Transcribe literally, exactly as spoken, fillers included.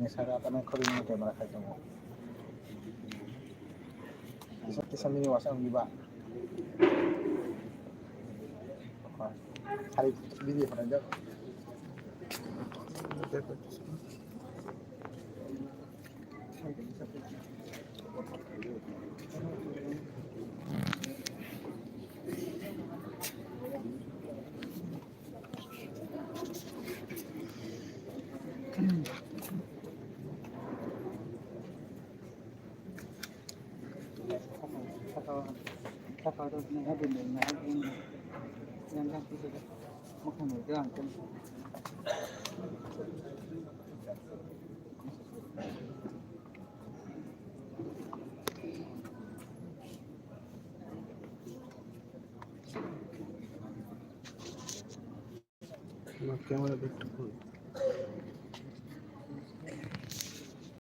Sara tamo khoroknwi camera khai tongo. Kisa, kisa mini wasa wngwi ba. Hari video photo jak. Camera back to front.